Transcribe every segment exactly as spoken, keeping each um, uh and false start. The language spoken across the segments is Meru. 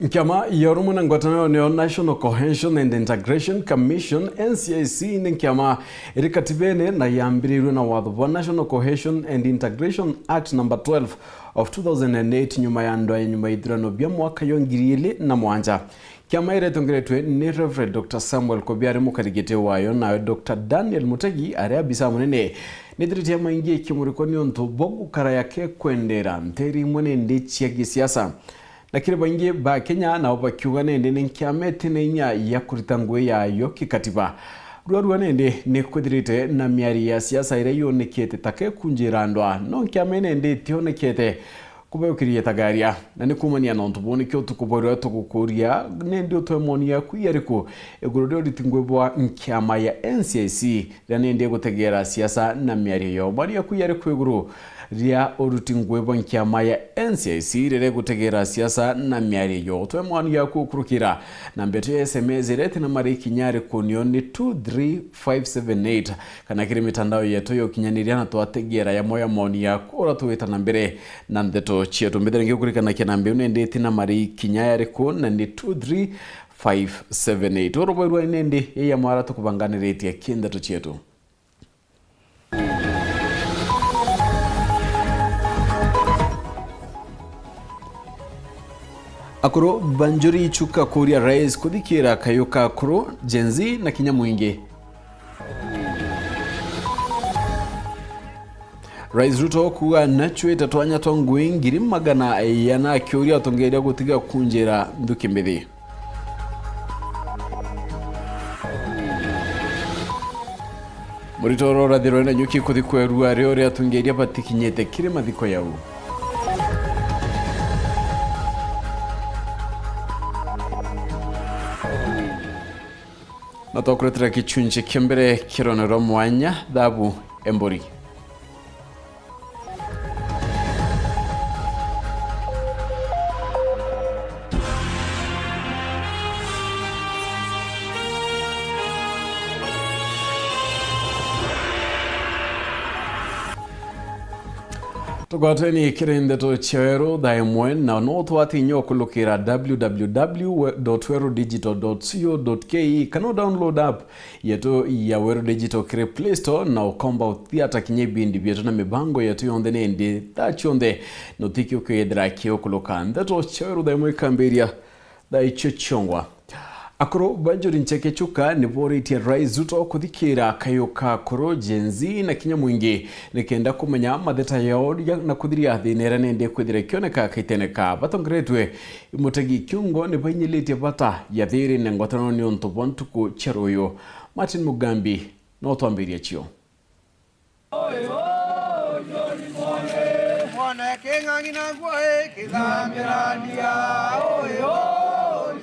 Nkiama ya urumwe na ngwataniro niyo National Cohesion and Integration Commission, N C I C, ni nkiama iri katibene na yambirirwe na watho bwa National Cohesion and Integration Act number twelve of two thousand and eight, nyuma ya ndwa ya nyuma ya ithurano bia mwaka yo ngiri ili na mwanja. Kiama iria itongeretwe ni Reverend Doctor Samuel Kobiari, mukarigiti wayo, nawe Doctor Daniel Mutegi, aria abisa munene, nithiritie maingi ikimurikwa ni untu bwa gukara yake kwendera nteri imwe nindi cia gisiasa. Na kiri baingi ba Kenya, nabo bakiuga nindi ni nkiama iti na inya ya kurita ngugi yayo kikatiba. Ruarua nindi ni kwithirite na miario ya siasa iria yonikite ta kekunjira ndwa, no nkiama ii nindi itionekete kubayukiria itagaria. Na ni kuumania na untu buu, nikio utuku bwa riu tugukuria, nindi utwe maoni yaku jariku iguru ria uriti ngugi bwa nkiama ya N C I C, riria nindi igutegeera siasa na miario yo? Maoni yaku jariku iguru ria uruti ngugi bwa nkiama ya N C I C riria igutegeera siasa na miario yo? Utwe maoni yaku ukurukira na ndeto ya S M S iria iti na mari kinya jariku, niyo ni two three five seven eight, kana kiri mitandao yetu ya ukinyaniria, na twategeera jamwe ya maoni yaku uria tugwita na mbere na ndeto cietu. Mbithire ngikurikanakia namba iu nindi iti na mari kinya jariku, na ni two three five seven eight. Urubairwa nindi ii jamwe aria tukubanganiritie ki ndeto cietu. Akuru ba Njuri Ichuka kuuria Rais kuthikira kayu ka akuru, Gen Z na kinya mwingi. Rais Ruto kuuga nachuite twanya twa ngui ngiri magana jana, akiuria atongeria gutiga kunjira nthuki mbithi. Murito urathirwe na nyuki kuthi kwerua rio ria atongeria batikinyite kiri mathiko jau. Na twakuretera gichunchi kia mbere kia rwano rwa mwanya, Thabu Emburi. Tugwateni kiri ndeto cia weru thaa imwe, na no twatinya ukulukira w w w dot weru digital dot co dot k e kana u download app yetu ya Weru Digital kiri Play Store, na ukomba uthiata kinya ibindi bietu na mibango yetu yonthe nindi thaa cionthe, na utiki ukiethira kiukuluka. Ndeto cia Weru thaa imwe ikambiria thaa icio ciongwa. Akuru ba Njuri Ncheke Chuka ni boritie Rais Ruto kuthikira kayu ka akuru, Gen Z na kinya mwingi, nikenda kumenya matheta yao ya, na kuthiria thina iria nindi kwithira ikioneka kaitene ka batongeretwe Mutegi Kiungo ni bainyilitie bata ya thiri na ngwataniro ni untu bwa ntuku cia ruyu. Martin Mugambi no twambiria cio. Mwana king'ang'i naguo ikithambira ndia, uyu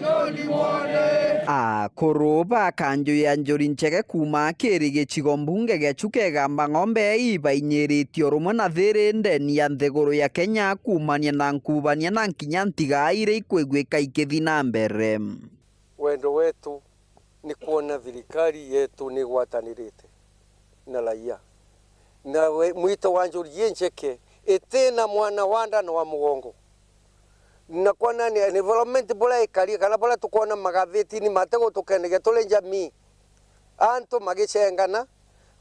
John Mwone. Akuru ba kanju ya Njuri Ncheke kuuma kiri gicigo mbunge gia Chuka Igamba Ng'ombe ibainyiritie urumwe na thiri ndeni ya nthiguru ya Kenya kuumania na nkubania na nkinya ntiga iria ikwiguika ikithi na mbere. Wendo wetu ni kwona thirikari yetu ni igwatanirite na raia. Na we, mwito wa Njuri Incheke itina mwana wa nda na wa mugongo. Na kwona ni environment buria ikari, kana buria tukwona magathitini mate gutukenagia turi njamii. Antu magicengana,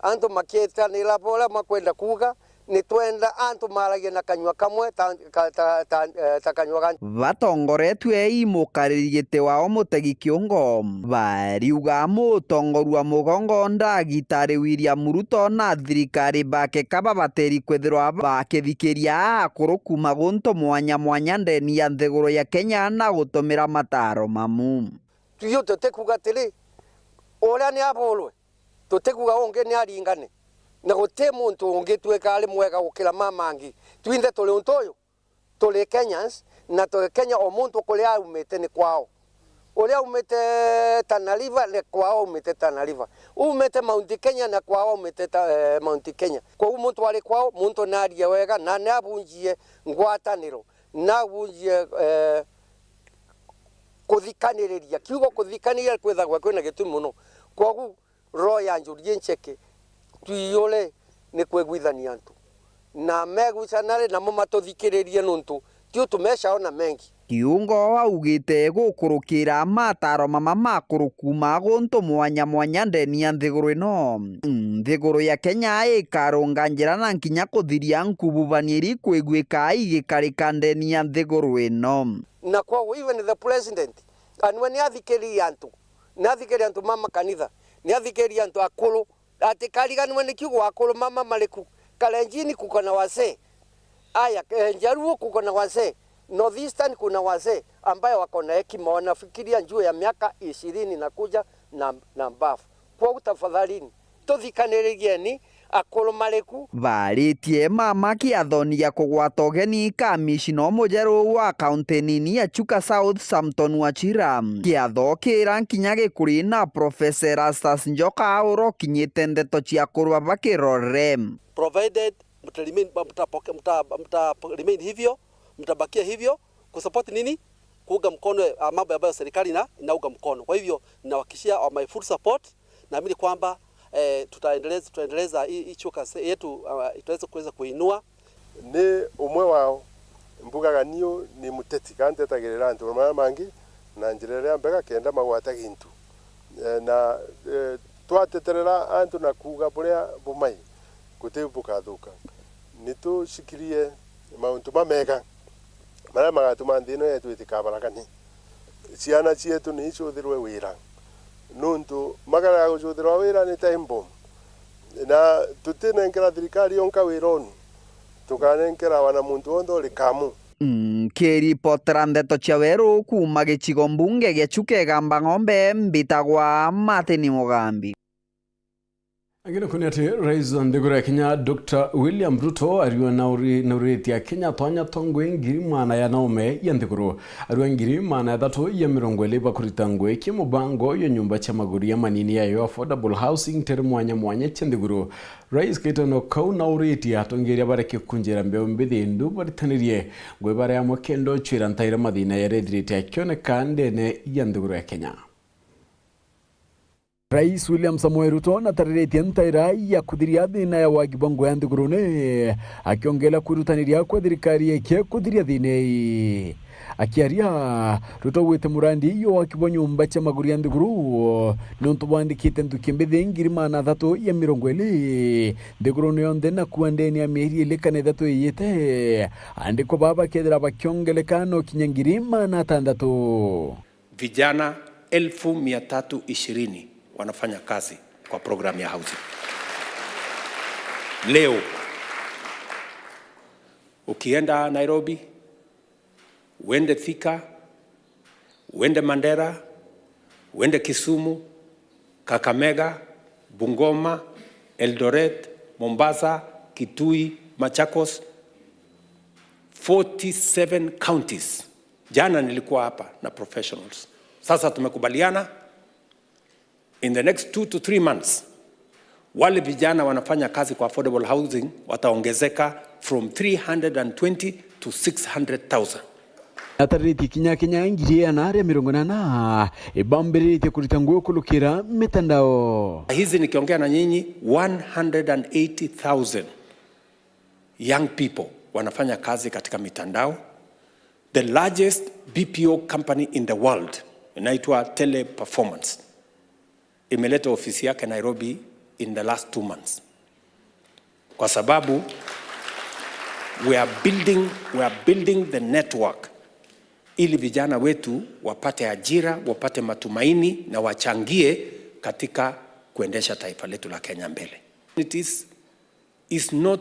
antu makietanira buria makwenda kuuga, ni twenda antu maragia na kanyua kamwe ta, ka, ta, ta, eh, ta kanyua ga. Batongoretue i mukariri giti wao Mutegi Kiungo, bariuga mutongoria wa mugongo ndagitari William Ruto na thirikari bake ka babatiri kwithirwa bakithikiria akuru kuuma guntu mwanya mwanya ndeni ya nthiguru ya Kenya na gutumira mataro mamu. Twio tutikuga atiri, uria ni aburwe. Tutikuga ungi ni aringane, na guti muntu ungi twika ari mwega gukira mama angi. Twinthe turi untu uyu, turi Kenyans, na turi Kenya, o muntu kuria aumite ni kwao. Uria aumite Tana River, ni kwao aumite Tana River. Umite Mount Kenya, na kwao aumite ta, eh, Mount Kenya. Kwou muntu ari kwao, muntu narie wega, na ni abunjie ngwataniro, na abunjie, eh, kuthikaniriria. Kiugo kuthikaniriria kwithagwa kwina gitumi muno. Kwogu, roho ya Njuri Incheke, twiyure ni kwiguithania antu. Na megucanare namo matuthikiririe, nuntu ti utu meshaona mengi. Iungo augite gukurukira mataro mama ma kuruku ma guntu mwanya mwanya ndeni ya nthiguru ino, nthiguru ya Kenya ikarunga njira na nkinya kuthiria nkububania iri kwiguika igikarika ndeni ya nthiguru ino. Na kwoguo, even the president, anwe ni athikiririe antu, ni athikiririe antu ma makanitha, ni athikiririe antu akuru, ati kariganwe ni kiugo akuru mama mariku, Kalenjini kuko na wazee. Aya, eh, Jaluo kuko na wazee, North Eastern kuna wazee ambayo wako na hekima, wanafikiria juu ya miaka ishirini na kuja na, na above. Kwoguo tafadhalini, tuthikanirigieni akuru mariku. Baritie mama kiathoni gia kugwata ugeni kamishina umujeru wa kaunti nini ya Chuka South, Samson Wachira. Kiatho kira nkinya gikuri na Professor Erastus Njoka urokinyite ndeto cia kurwa bakirore. Provided mta remain, mtapoke-, mta-, mta remain hivyo, mtabakia hivyo, kusupport nini? Kuunga mkono, ah, mambo ambayo serikali ina-, inaunga mkono. Kwa hivyo, ninawahakikishia, ah, my full support. Naamini kwamba, eh, tutaendeleza, tutaendeleza hii, hii Chuka se-, yetu, ah, itaweza kuweza kuinua. Ni umwe wao. Mbugaga niu ni muteti, ka ntetagirira antu maria mangi na njira iria mbega kenda magwata gintu. Eh, na, eh, twateterera antu na kuuga buria bumai, guti bukathuka. Ni tucikirie mauntu mamega maria magatuma nthi ino yetu itikabaragane. Ciana cietu ni icuthirwe wira, nuntu magara ya gucuthirwa wira ni time bomb, na tutinenkera thirikari yonka wira unu, tukanenkera wana muntu wonthe uri kamu. Nkiripotera ndeto cia weru kuuma gicigo mbunge gia Chuka Igamba Ng'ombe, mbitagwa Martin Mugambi. Angina kuni ati Rais wa nthiguru ya Kenya, Doctor William Ruto, ariwa nauri-, nauritie Akenya twanya twa ngui ngiri maana ya naume ya nthiguru, ariwa ngiri maana ya thatu ya mirongo iri bakurita ngui kia mubango ya nyumba cia maguri ya manini yayo affordable housing ntere mwanya mwanya cia nthiguru. Rais kaitano kau nauritie atongeria bareke kunjira mbeu mbithindu baritanirie ngui baria amwe kenda ucwira ntaira mathina yaria ithirite akioneka ndene ya nthiguru ya Kenya. Rais William Samoei Ruto natariritie ntaira ya kuthiria thina ya wagi bwa ngui ya nthigurune, akiongera kwirutaniria kwa thirikari ikie kuthiria thina ii. Akiaria, Ruto augite murandi yo waki bwa nyumba cia maguri ya nthiguru niuntu bwandikite nthuki mbithi ngiri maana athatu ya mirongo iri nthigurune yonthe, na kuua ndene ya mieri iri kana ithatu iyite, andikwa baa bakethira bakiongereka no kinya ngiri maana atandatu. Vijana elfu mia tatu ishirini wanafanya kazi kwa program ya housing. Leo, ukienda Nairobi, uende Thika, uende Mandera, uende Kisumu, Kakamega, Bungoma, Eldoret, Mombasa, Kitui, Machakos, forty-seven counties. Jana nilikuwa hapa na professionals. Sasa tumekubaliana, in the next two to three months, wale vijana wanafanya kazi kwa affordable housing wataongezeka from three hundred and twenty to six hundred thousand. Natariritie kinya Kenya ngiri igana ria mirongo inana ibambiritie kurita ngui kurukira mitandao. Hizi nikiongea na nyinyi, one hundred and eighty thousand young people wanafanya kazi katika mitandao. The largest B P O company in the world inaitwa Teleperformance imeleta ofisi yake Nairobi in the last two months, kwa sababu we are building, we are building the network ili vijana wetu wapate ajira, wapate matumaini na wachangie katika kuendesha taifa letu la Kenya mbele. It is is not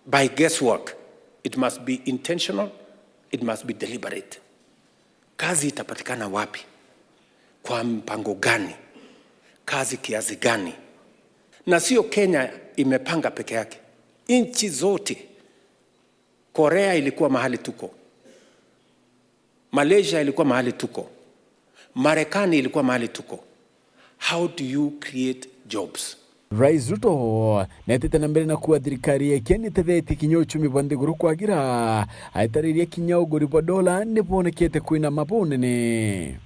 by guesswork. It must be intentional, it must be deliberate. Kazi itapatikana wapi? Kwa mpango gani? Kazi kiasi gani? Na sio Kenya imepanga peke yake. Nchi zote, Korea ilikuwa mahali tuko. Malaysia ilikuwa mahali tuko. Marekani ilikuwa mahali tuko. How do you create jobs? Rais Ruto netete na mbere na kuuga thirikari yake nitethetie kinya uchumi bwa nthiguru kwagira, aitariria kinya uguri bwa dola nibonekete kwina mabunene.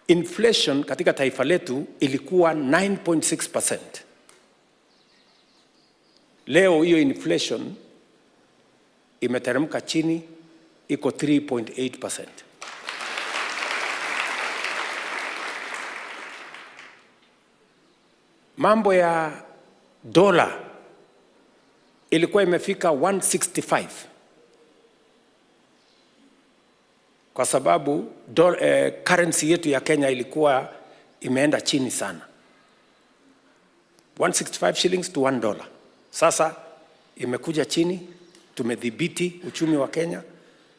Inflation katika taifa letu ilikuwa nine point six percent. Leo hiyo inflation imeteremka chini iko three point eight percent. Mambo ya dola ilikuwa imefika one sixty-five, kwa sababu do-, eh, currency yetu ya Kenya ilikuwa imeenda chini sana. One sixty-five shillings to one dollar. Sasa imekuja chini, tumedhibiti uchumi wa Kenya.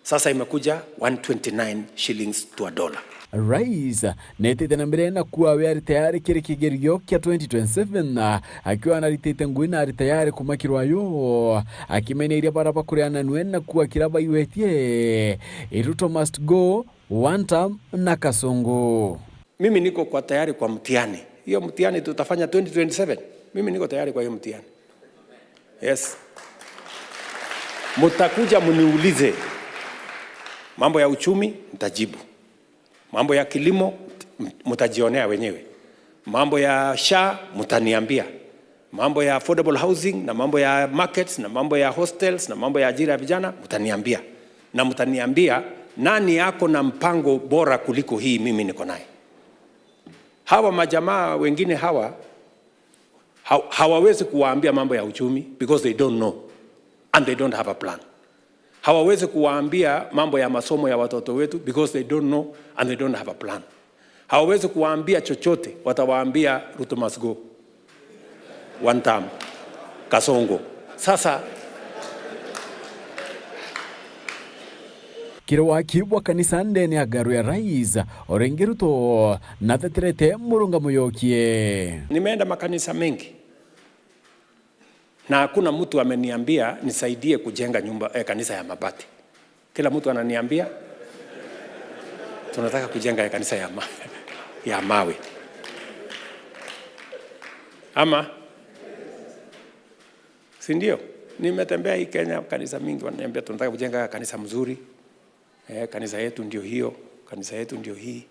Sasa imekuja one twenty-nine shillings to a dollar. Rais netite na mbere na kuuga we ari tayari kiri kigerio kia twenty twenty-seven, akiuga naritite ngui na ari tayari kumakirwa yo, akimenyeria bara bakureana nwe na kuuga kira baiwetie, Ruto must go, one term na Kasongo. Mimi niko kwa tayari kwa mtihani. Hiyo mtihani tutafanya twenty twenty-seven. Mimi niko tayari kwa hiyo mtihani. Yes. Mtakuja mniulize. Mambo ya uchumi, nitajibu. Mambo ya kilimo, mt-, mtajionea wenyewe. Mambo ya SHA, mtaniambia. Mambo ya affordable housing, na mambo ya markets, na mambo ya hostels, na mambo ya ajira ya vijana, mtaniambia. Na mtaniambia nani ako na mpango bora kuliko hii mimi niko naye. Hawa majamaa wengine hawa, ha-, hawawezi kuwaambia mambo ya uchumi because they don't know and they don't have a plan. Hawawezi kuwaambia mambo ya masomo ya watoto wetu because they don't know and they don't have a plan. Hawawezi kuwaambia chochote, watawaambia Ruto must go. One term. Kasongo. Sasa, kiri waki bwa kanisa ndene ya ngaru ya Rais, o ringi Ruto natheterete murungamo yokie. Nimeenda makanisa mengi. Na hakuna mtu ameniambia nisaidie kujenga nyumba, eh, kanisa ya mabati. Kila mtu ananiambia, "Tunataka kujenga kanisa ya ma-, ya mawe." Ama, si ndio? Nimetembea hii Kenya, kanisa mingi wananiambia, "Tunataka kujenga kanisa mzuri. Eh, kanisa yetu ndio hiyo, kanisa yetu ndio hii."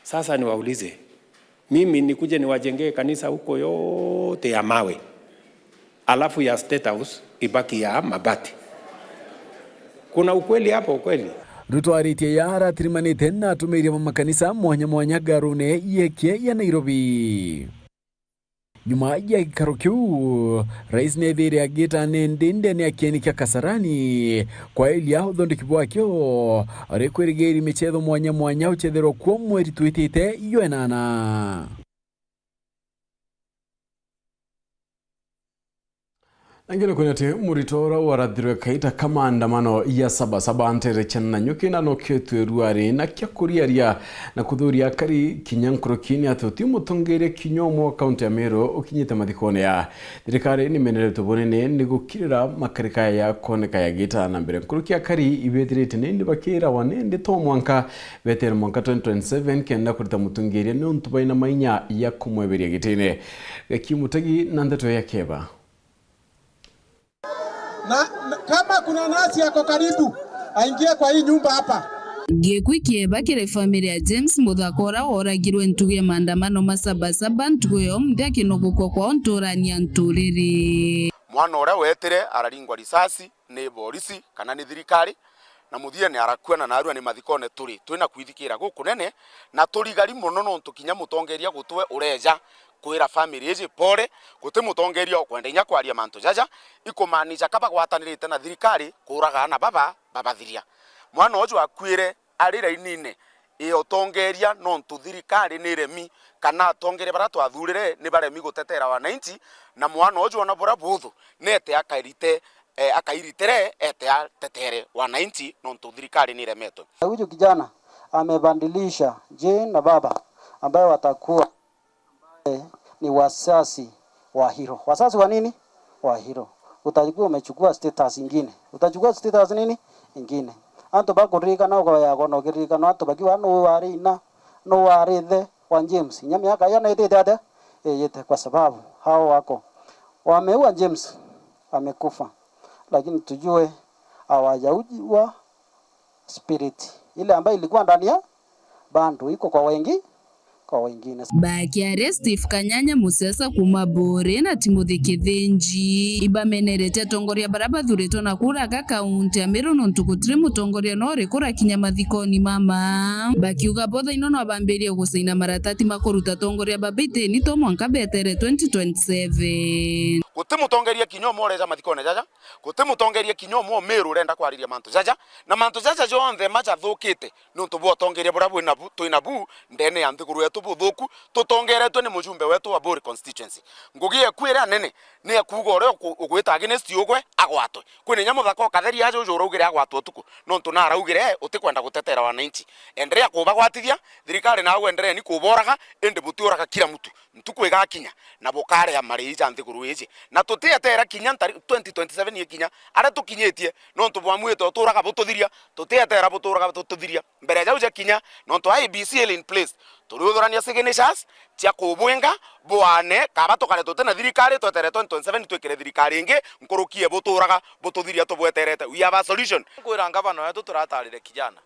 Sasa niwaulize, mimi nikuje niwajengee kanisa huko yote ya mawe, alafu ya State House ibaki ya mabati? Kuna ukweli hapo kweli? Ruto aritie ya aratirimanite na atumiri ba makanisa mwanya mwanya ngarune yekie ya Nairobi. Nyuma ya gikaro kiu, Rais neethire agita nindi ndene ya kieni kia Kasarani kwaeria uthondeki bwakio, ari kwirigiria michetho mwanya mwanya uchetherwa kuo mweri twitite yo enana. Angine kwina ati murito ura warathirwe kaita ka maandamano ya Saba Saba ntere cia Nanyuki na noketwe ruari na kia kuriaria na kuthuria akari kinya nkurukini ati uti mutongeria kinya umwe wa kaunti ya Meru ukinyite mathikone ya thirikari. Nimeneretwe bunene ni gukirira makarika ya kuoneka yagita na mbere. Nkuruki akari ibethirite nindi bakirawa nindi to mwanka betere mwanka twenty twenty-seven kenda kurita mutongeria niuntu baina mainya ya kumweberia gitine. Gaki Mutegi na ndeto ya Keba. Na, na kama kuna nasi yako karibu, aingie kwa hii nyumba hapa. Gikwi kieba kiri family ya James Muthaka uria woragirwe ntugu ya maandamano ma Saba Saba ntugu ya umunthi akinogokwa kwao nturani ya Nturiri. Mwana uria wetire araringwa risasi ni borisi kana ni thirikari, na muthiene arakua, na narua ni mathikone turi, twina kwithikira gukunene, na turigari mono nontu kinya mutongeria gutwe ureja kwira family iji pole, guti mutongeria ukwenda inya kwaria mantu jaja, ikumaanisha ka bagwatanirite na thirikari kuuraga aana baba babathiria. Mwana uju akuire ari rainine ya utongeria nontu thirikari ni iremi, kana atongeria baria twathurire ni baremi gutetera wananchi, na mwana uju ona buria buthu nete akairite, eh, akairitire ete atetere wananchi nontu thirikari ni iremetwe. Huyu kijana amebadilisha jina baba ambaye watakuwa, ambaye ni wasasi wa hero. Wasasi wa nini? Wa hero. Utakuwa umechukua status ingine. Utachukua status nini? Ingine. Antu bakuririkana ukoyagwa na ukiririkana antu bakiuga, "Nu wari ina, nu wari ithe wa James?" Inya miaka iyo na itite atia? Iyite, kwa sababu hao wako wameua James, amekufa. Lakini tujue hawajaua spirit ile ambayo ilikuwa ndani ya bado iko kwa wengi, kwa wengine. Bakiaria, Steve Kanyanya, musiasa kuuma Buuri, na Timothy Kithinji, ibameneretie atongoria baria bathuritwe na kura ga kaunti ya Meru nontu gutiri mutongoria no uriku urakinya mathikoni mama, bakiuga bo thaino no bambirie gucaina maratati ma kuruta atongoria ba bitini to mwanka betere twenty twenty-seven. Guti mutongeria kinya umwe ureja mathikone jaja, guti mutongeria kinya umwe o Meru urenda kwariria mantu jaja, na mantu jaja jonthe majathukite nontu bwa utongeria buria bwi nabu, twi nabu ndene ya nthiguru yetu buthuku, tutongeretwe ni mujumbe wetu wa Buuri constituency. Ngugi yeku iria nene ni ya kuuga uria uku-, ugwita against ugwe agwatwe. Kwina inya muthaka ukatheria aja uju uraugire agwatwe utuku, nontu naraugire utikwenda gutetera wananchi. Enderea kubagwatithia, thirikari nau endereeni kuboraga, indi butiuraga kila mtu. Ntuku igakinya na bukaria marii ja nthiguru iji, na tutieteera kinya ntari-, twenty twenty-seven ikinya, aria tukinyitie nontu bwamwite uturaga bututhiria, tutieteera buturaga bututhiria. Mbere ya jau jakinya, nontu I E B C iri in place, turiuthurania signatures cia kubwinga bwane, kaba tukare tuti na thirikari, twetere twenty twenty-seven twikire thirikari ingi, nkuruki e buturaga bututhiria tubweterete. We have a solution. Nkwira ngavana wetu turatarire kijana.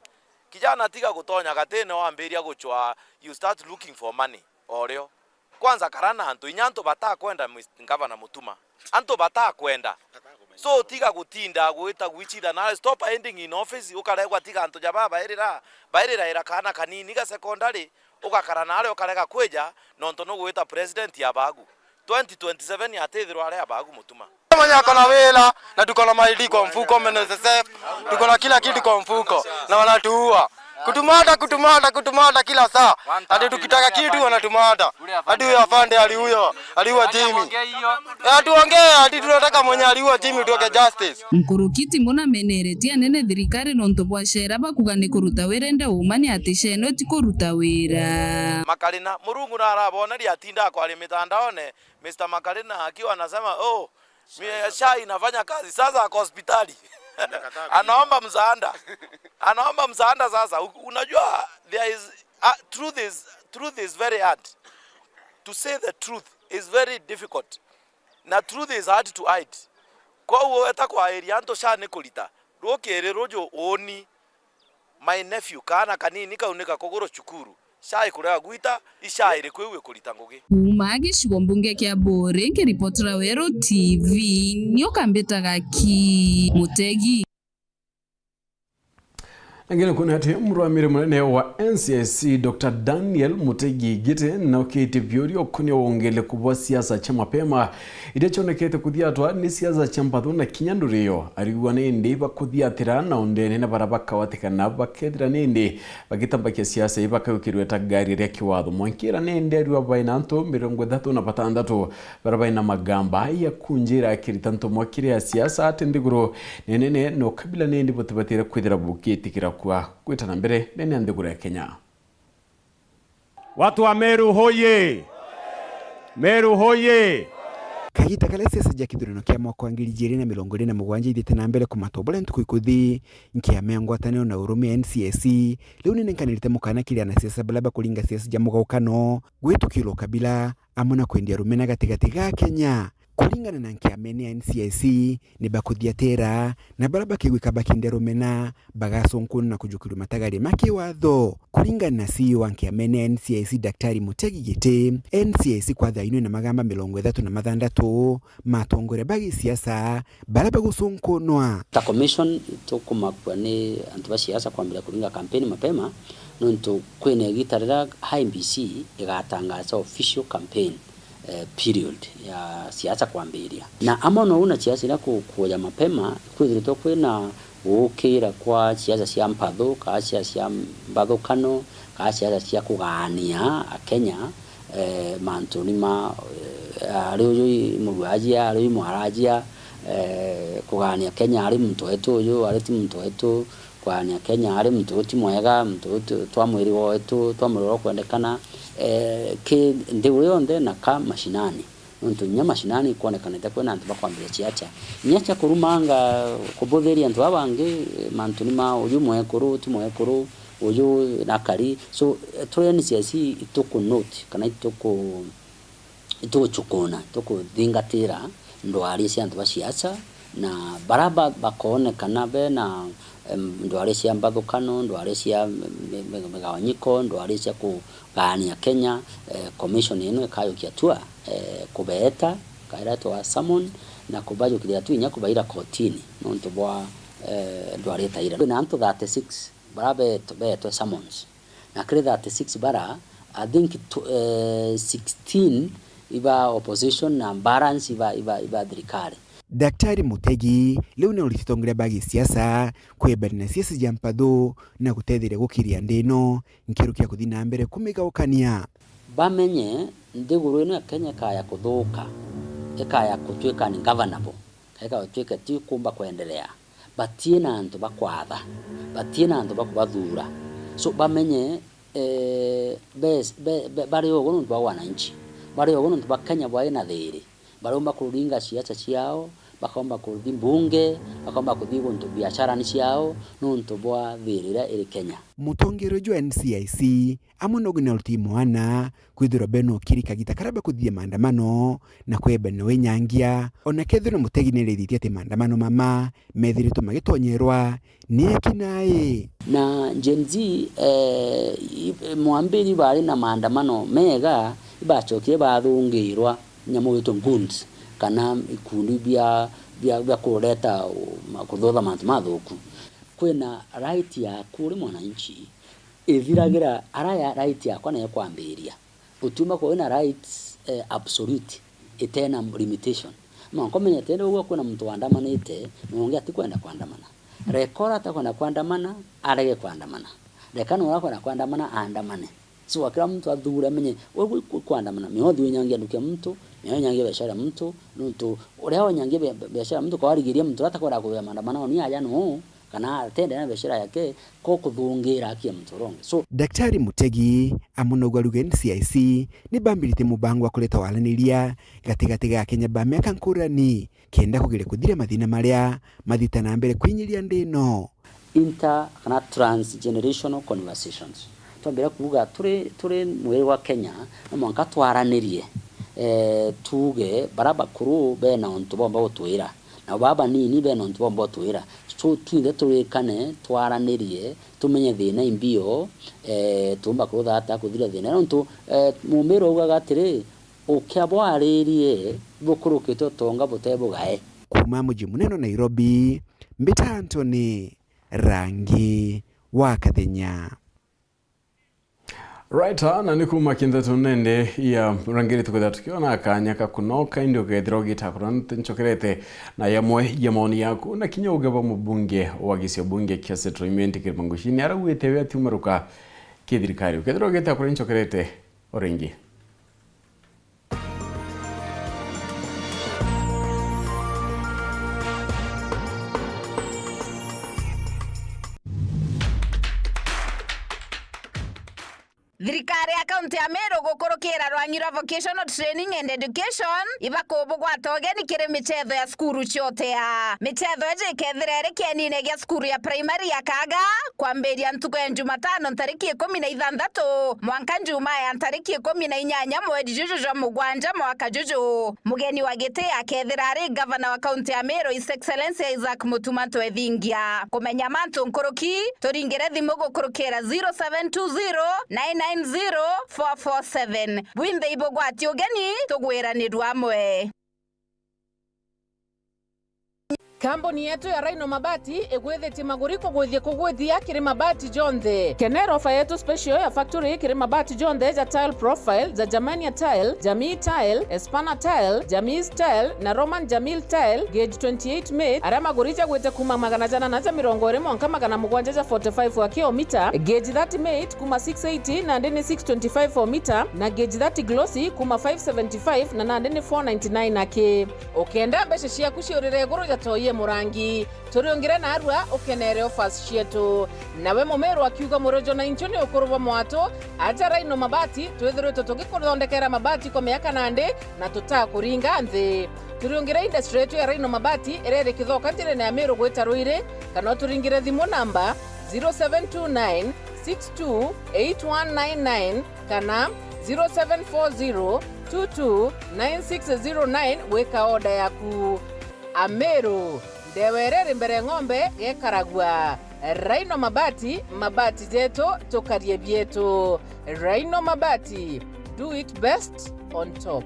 Kijana, tiga gutonya gatine wambiria guchwa, you start looking for money o rio. Kwanza kara na antu, inya antu batakwenda Mister Governor Mutuma. Antu batakwenda. So tiga gutinda gwita gwichitha nawe, stop hiding in office, ukaregwa tiga antu ja baba bairira, bairiraira kaana kanini ga secondary, ugakara nawe ukarega kwija, nontu nugwita president ya bagu. Twenty twenty-seven atithirwa ari abagu Mutuma. Mwenye ako na wira, na tuko na maidi kwa mfuko, M N S S F, tuko na kila kitu kwa mfuko, na wanatuua. Kutumata, kutumata, kutumata kila saa. Ati tukitaka kitu wanatumata. Ati huyo afande aliuyo, aliua Jimmy. Eh, atuongee, ati tunataka mwenye aliua Jimmy tuweke justice. Nkuruki Timuna ameneretie anene thirikari nontu bwa shera bakuga ni kuruta wira, indi uma ni ati sheno ti kuruta wira. Makarina, Murungu na araboneria atinda akwaria mitandaone, Mister Makarina akiwa anasema, "Oh, mi-, SHA inafanya kazi." Sasa ako hospitali. Anaomba msaada. Anaomba msaada sasa. U-, unajua, there is, uh, truth is, truth is very hard. To say the truth is very difficult. Na truth is hard to hide. Kwou weta kwairia antu SHA ni kurita. Rukiri ruju uuni, my nephew, kaana kanini kau ni gakuguru cukuru, SHA ikurega gwita, i SHA iriku iu ikurita ngugi? Kuuma gicigo mbunge kia Buuri, nkiripotera Weru T V, ni ukambitaga ki Mutegi. Angine kuona ati murũgamĩrĩri mũnene wa N C I C, Doctor Daniel Mutegi Giti, naukitie biuria ukonie wongereku bwa siasa cia mapema iria cionekete kuthiatwa ni siasa cia mpathu na kinya ndurio. Ariuga nindi bakuthiatira na undene na bara bakawatikana bakethira nindi bagitambakia siasa ii bakagukirwe ta ngari ria kiwatho. Mwankira nindi ariuga baina antu mirongo ithatu na batandatu bara baina magamba ya kunjira akirita ntumwa kiri ya siasa ati nthiguru ni nene na ukabila nindi butibatire kwithira bukitikira kwa gwita na mbere ndene ya nthiguru ya Kenya. Watu wa Meru hoye! Meru hoye! Kagita karia siasa ja kithurano kia mwaka wa ngiri ijiri na mirongo iri na mugwanja ithiite na mbere kumatwa buria ntuku ikuthi, nkiama ya ngwataniro na urume ya N C I C riu ninenkanirite mukana kiri anasiasa baria bakuringa siasa ja mugaukano, gwitukiira ukabila, amwe na kwendia rumena gatigati ga Kenya. Kuringana na nkiamene ya N C I C, ni bakuthiatira na bara bakigwika bakindia rumena, bagacunkunwa na kujukirwa matagari ma kiwatho. Kuringana na C E O wa nkiamene ya N C I C, Daktari Mutegi Giti, N C I C kwa thaa ino ina magamba mirongo ithatu na mathantatu ma atongoria ba gisiasa bara bagucunkunwa. Ta commission, tukumakua ni antu ba siasa kwambira kuringa kampeni mapema, nontu kwina igita riria I E B C igatangaza official campaign, eh, period ya siasa kwambiria. Na amwe nou na siasa iria ku-, kuoya mapema, kwithiritwe kwina guukira kwa siasa cia mpathu, kaa siasa cia mbathukano, kaa siasa cia kugaania Akenya, eh, mantuni ma, eh, ari uyu i murwaria, ari uyu mwararia, eh, kugaania Kenya, ari muntu wetu uyu, ari ti muntu wetu, kugaania Kenya, ari muntu uyu ti mwega, muntu uyu ti, twa mwiri wetu, twa mwiri uria ukwendekana. Eh, ki nthiguru yonthe na ka mashinani. Nontu inya mashinani ikwonekanite kwina antu bakwambiria ciacha. Inya cia kurumanga, kubuthiria antu baba bangi, mantuni ma uyu mwekuru, ti mwekuru, uyu nakari. So, turi N C I C ituku note, kana ituku, ituguchukuna, itukuthingatira ndwari cia antu ba siasa, na bara ba-, bakoonekana bena Em, ndwari cia mbathukano, ndwari cia mi-, mi-, migawanyiko, ndwari cia kugaania Kenya, eh, commission ino ikajukia hatua, eh, kubeeta, ikaira twa summon, na kubajukithia tu inya kubaira kotini, nontu bwa, eh, ndwari ta ira. Kwina antu thirty-six bara beetwe, beetwe summons. Na kiri thirty-six bara, I think tw-, eh, sixteen iba opposition na balance iba, iba, iba thirikari. Daktari Mutegi riu ni uriti atongeria ba gisiasa kwebania na siasa cia mpathu na gutetheria gukiria nthi ino nkirukia kuthi na mbere kumigaukania. Bamenye nthiguru ino ya Kenya ikaya kuthuka, ikaya gutuika ungovernable, ikaya gutuika ti kumba kwendelea. Batii na antu ba kwatha, batii na antu ba kubathuura. So bamenye, eh, bes-, be-, be-, bari ugu nontu bwa wananchi, bari ugu nontu bwa Kenya bwai na thiiri, bariumba kuringa siasa ciao, bakomba kuthi mbunge, bakomba kuthi guntu biashara ni ciao nontu bwa thiiri iria iri Kenya. Mutongeria jwa N C I C amwe na Oginal Timwana kwithirwa bena ukiri kagita karia bakuthithia maandamano na kwebania na winyangia, ona kethirwa Mutegi ni erithitie ati maandamano mama methiritwe magitonyerwa ni eki nai. Na Gen Z, eh, i-, mwambiri bari na maandamano mega, ibacokire bathungirwa nyamu gwitwa goons, kana ikundi bia, bia, bia kureta u-, ma-, kuthotha mantu mathuku. Kwina right yaku uri mwananchi, ithiragira ara ya right yakwa nayo kwambiria. Utiumba kuba wina rights, eh, absolute, itena limitation. Mwanka umenye tende ugwe kwina muntu wandamanite, na ungi atikwenda kwandamana. Reka uria atakwenda kwandamana, arege kwandamana. Reka na uria akwenda kwandamana, aandamane. So, kila muntu athure amenye, we, we, we kwandamana, miothi winyangia nduki ya muntu, miothi winyangia biashara ya muntu, nontu uria winyangia bia-, biashara ya muntu, kwa warigiria muntu uria atakwenda kuthithia maandamano, ni aja nuu, kana atende na biashara yake, ko kuthungira haki ya muntu uria ungi. So, Daktari Mutegi amwe noguo arauga N C I C ni bambirite mubango wa kureta waraniria gatigati ga Akenya ba miaka nkurani, kenda kugeria kuthira mathina maria mathita na mbere kwinyiria nthi ino. Inter kana transgenerational conversations. Twambire kuuga turi, turi mwiri wa Kenya, no mwanka twaranirie, eh, tuuge bara bakuru bena untu bomba gutwira. Nabo baa banini bena untu bomba utwira. So, twinthe turikane, twaranirie, tumenye thina imbio, eh, tuumba kuthata kuthira thina. Nontu, eh, mumiro augaga atiri, ukia bwaririe bukurukite utonga bute bugae. Kuuma muji munene Nairobi, mbita Anthony Rangi wa Kathenya. Right, ah, na ni kuuma kinthetu nende ya rangiri tukwithira tukiona kanya ka kunoka, indi ukethira ugita kurwa nchokerete na yamwe ya maoni yaku, na kinya ugeba mubunge wa gisio bunge kia Central Imenti Kirima Ngushini, arauite we atiumaruka kithirikari. Ukethira ugita kurwa nchokerete o ringi. Thirikari ya kaunti ya Meru gukurukira rwangi rwa Vocational Training and Education ibakubugwata ugeni kiri michetho ya cukuru ciotea. Michetho iji ikethira iri kienine gia cukuru ya primary ya Kaga kwambiria ntuku ya Jumatano ntariki ikumi na ithanthatu mwanka Njumaa ya ntariki ikumi na inyanya mweri juju jwa mugwanja mwaka juju. Mugeni wa giti akethira ari gavana wa kaunti ya Meru, His Excellency Isaac Mutuma Twethingia. Kumenya mantu nkuruki, turingire thimu gukurukira zero seven two zero nine nine zero four four seven. Bwinthe ibugwati ugeni, tugwiranirua amwe. Kambuni yetu ya Rhino Mabati igwithitie maguri kugwithia kugwitia kiri mabati jonthe. Kenera ofa yetu special ya factory kiri mabati jonthe ja tile profile, ja Germania tile, Jamii tile, Espana tile, Jamii tile na Roman Jamil tile, gauge twenty-eight mate, aria maguri jagwite kuma magana janana ja mirongo iri mwanka magana mugwanja ja forty-five wa kilomita, gauge thirty mate kuma six eighty nandi ni six twenty-five o mita, na gauge thirty glossy kuma five seventy-five na nandi ni four ninety-nine aki. Ukenda mbeca ciaku ciurire iguru ja toi e murangi, turiungire narua ukenere offers cietu. Nawe mumiru akiuga murojo na inchu ni ukuru bwa mwatu, aja Rhino Mabati, twithiritwe tugikuthondekera mabati kwa miaka nandi na tutakuringa nthi. Turiungire industry yetu ya Rhino Mabati iria iri Kithoka njirene ya Miru gwita Ruiri, kana uturingire thimu namba zero seven two nine six two eight one nine nine kana zero seven four zero two two nine six zero nine gwika order yaku. Ameru, Ndewa iria iri mbere ng'ombe gekaragua. Rhino Mabati, mabati jetu, tukarie bietu. Rhino Mabati, do it best on top.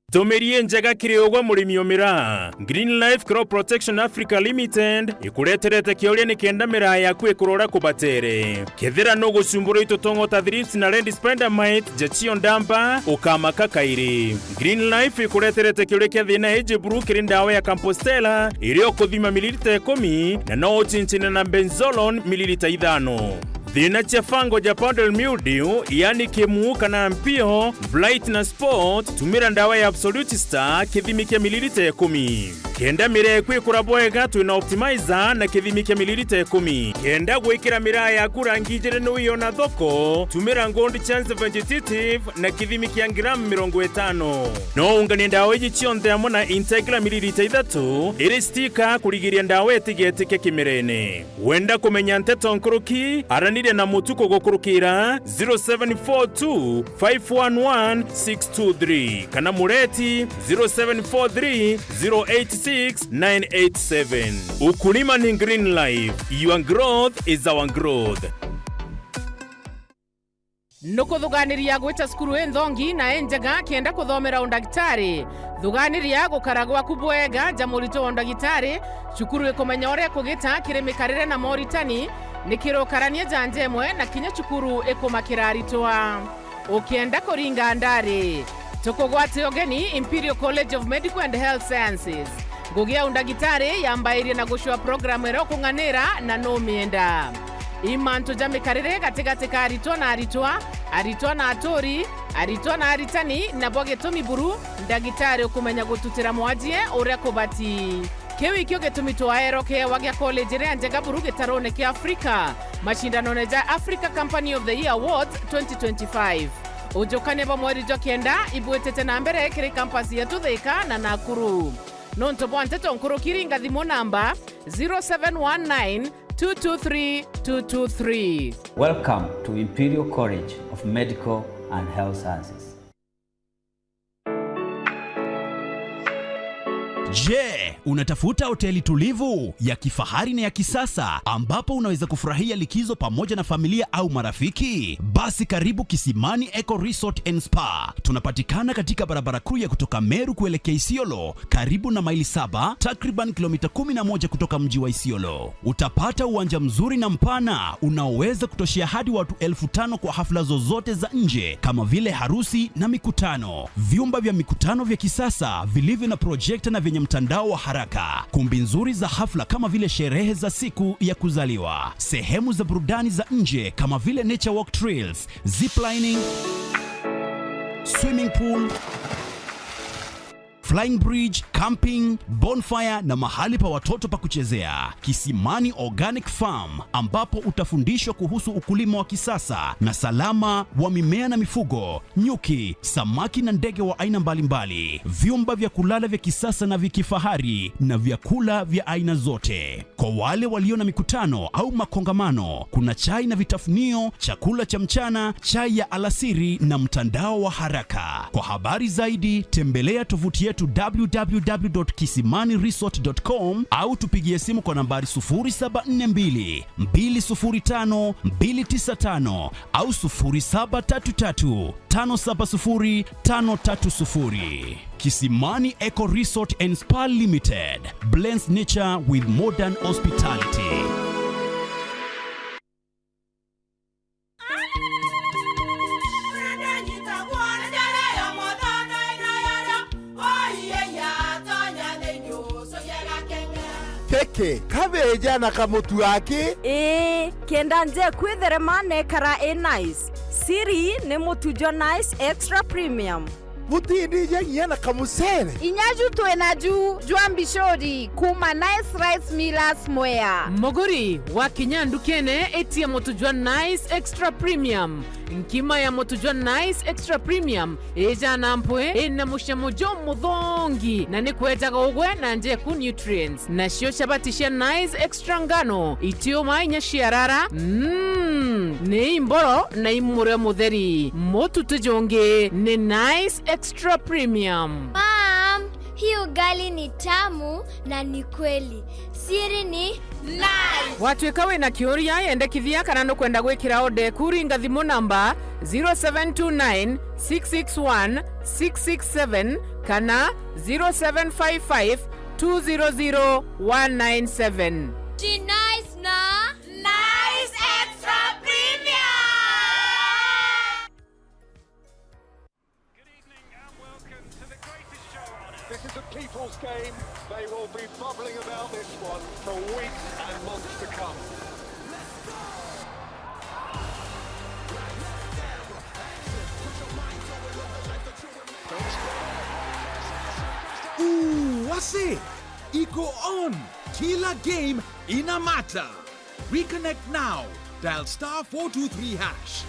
Ntumiri injega kiri ugwe murimi o miraa. Green Life Crop Protection Africa Limited ikureterete kioria nikenda miraa yaku ikurora kubatere. Kethira nugucumburwa i tutongo ta thrips na red spider mite, ja cio ndamba, ukamaka kairi. Green Life ikureterete kioria kia thina iji buru kiri ndawa ya Compostella iria ukuthima mililita ikumi na no ucinchine na benzolone mililita ithano. Thina cia fungal ja powdery mildew, yani kimu kana mpio, blight na spot, tumira ndawa ya Absolute Star kithimi kia mililita ikumi. Kenda miraa yaku ikura bwega, twina Optimizer na kithimi kia mililita ikumi. Kenda gwikira miraa yaku rangi ijiri ni wiona thoko, tumira Gold Chance Vegetative na kithimi kia gramu mirongo itano. No unganie ndawa iji cionthe amwe na Integra mililita ithatu iri stika kurigiria ndawa itigetike kimirene. Wenda kumenya nteto nkuruki? Araniria na Mutuku gukurukira zero seven four two five one one six two three kana Mureti zero seven four three zero eight six nine eight seven. Ukulima ni Green Life. Your growth is our growth. Nukuthuganiria gwita cukuru inthongi na injega kenda kuthomera undagitari? Thuganiria gukara gwaku bwega ja murito wa undagitari. Cukuru ikumenya uria kugita kiri mikarire na moritani, nikiri ukarania ja njemwe na kinya cukuru ikumakira aritwa. Ukienda kuringa ndari, tukugwate ugeni Imperial College of Medical and Health Sciences. Ngugi ya undagitari yambairie na gucua programu iria ukung'anira na numienda. I mantu ja mikarire gatigati ka aritwa na aritwa, aritwa na aturi, aritwa na aritani, nabo gitumi buru ndagitari ukumenya gututira mwajie uria kubati. Kiu ikio gitumi twaerwa kiewa gia college iria njega buru gitarone kia Afrika, macindanone ja Africa Company of the Year Awards twenty twenty-five. Ujukania bwa mweri jwa kenda ibwitite na mbere kiri campus yetu Thika na Nakuru. Nontu bwa nteto nkuruki, ringa thimu namba zero seven one nine two two three two two three. Welcome to Imperial College of Medical and Health Sciences. Je, unatafuta hoteli tulivu, ya kifahari na ya kisasa ambapo unaweza kufurahia likizo pamoja na familia au marafiki? Basi karibu Kisimani Eco Resort and Spa. Tunapatikana katika barabara kuu ya kutoka Meru kuelekea Isiolo, karibu na Maili Saba, takriban kilomita kumi na moja kutoka mji wa Isiolo. Utapata uwanja mzuri na mpana unaoweza kutoshea hadi watu elfu tano kwa hafla zozote za nje kama vile harusi na mikutano. Vyumba vya mikutano vya kisasa vilivyo na projekta na vyenye mtandao wa haraka. Kumbi nzuri za hafla kama vile sherehe za siku ya kuzaliwa. Sehemu za burudani za nje kama vile nature walk trails, ziplining, swimming pool, flying bridge, camping, bonfire na mahali pa watoto pa kuchezea. Kisimani Organic Farm, ambapo utafundishwa kuhusu ukulima wa kisasa na salama wa mimea na mifugo, nyuki, samaki na ndege wa aina mbalimbali, vyumba vya kulala vya kisasa na vya kifahari na vyakula vya aina zote. Kwa wale walio na mikutano au makongamano, kuna chai na vitafunio, chakula cha mchana, chai ya alasiri na mtandao wa haraka. Kwa habari zaidi, tembelea tovuti yetu w w w dot kisimani resort dot com au tupigie simu kwa nambari sufuri saba nne mbili, mbili sufuri tano, mbili tisa tano au sufuri saba tatu tatu, tano saba sufuri, tano tatu sufuri. Kisimani Eco Resort and Spa Limited blends nature with modern hospitality. Kiki, kabeja na kamutu aki? Ii, kenda nje kwitherema nekara i nice. Siri ni mutu jwa Nice Extra Premium. Butindija nginya na kamucere? Inya ju twi na ju jwa mbicuri kuma Nice Rice Millers Mwea. Muguri, wakinya ndukene, itia mutu jwa Nice Extra Premium. Nkima ya mutu jwa Nice Extra Premium ijaa na mpwi, ina mucamo jumuthongi, na ni kwejaga ugwe na njeku nutrients. Nacio chabati cia Nice Extra ngano, itiuma inya ciarara. Mm, ni imboro na imurio mutheri. Mutu ti jungi, ni Nice Extra Premium. Mom, Hii ugali ni tamu na ni kweli. Siri ni Nice. Watwika wina kiuria, yendekithia kana nukwenda gwikira order eku, ringa thimu namba zero seven two nine, six six one, six six seven kana zero seven five five, two zero zero, one nine seven. Ti Nice na Nice Extra Premium. Good evening and welcome to the greatest show on earth. This is a people's game. They will be bubbling about this one for weeks and months to come. Ooh, wase! Iko on! Kila game ina mata! Reconnect now. Dial star four two three hash.